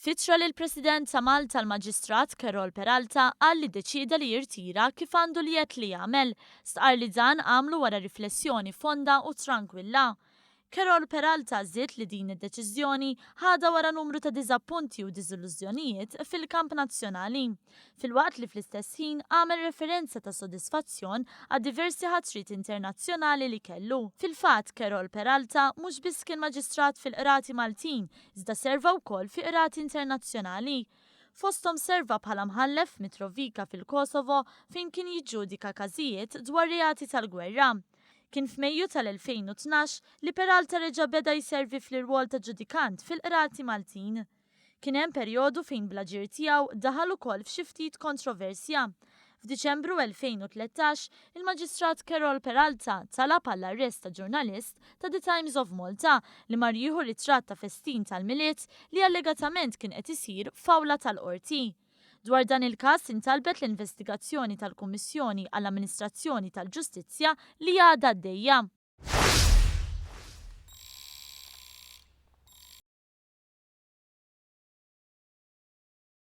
F'ittra lill-President ta' Malta l-Maġistrat Carol Peralta qal li ddeċieda li jirtira kif għandu l-jedd li jagħmel. Stqarr li dan għamlu wara riflessjoni fonda u trankwilla. Carol Peralta żied li din id-deċiżjoni ħadha wara numru ta' diżappunti u diżillużjonijiet fil-kamp nazzjonali. Filwaqt li fl-istess ħin għamel referenza ta' sodisfazzjon għad-diversi ħatriet internazzjonali li kellu. Fil-fatt, Carol Peralta mhux biss kien maġistrat fil-qrati Maltin iżda serva wkoll fi qrati internazzjonali. Fosthom serva bħala mħallef f'Mitrovica fil-Kosovo fejn kien jiġġudika każijiet dwar reati tal-gwerra. Kien f'Mejju tal-2012 li Peralta reġa' beda jservi fl-irwol ta' ġudikant fil-qrati Maltin. Kien hemm perjodu fejn bl-aġir tiegħu daħal ukoll f'xi ftit kontroversja. F'Diċembru 2013, il-Maġistrat Carol Peralta talab għall-arrest ta' ġurnalist ta' The Times of Malta li mar jieħu ritratt ta' festin tal-Milied li allegatament kien qed isir f'awla tal-qorti. Dwar dan il-każ intalbet l-investigazzjoni tal-Kummissjoni għall-Amministrazzjoni tal-Ġustizzja li għadha għaddejja.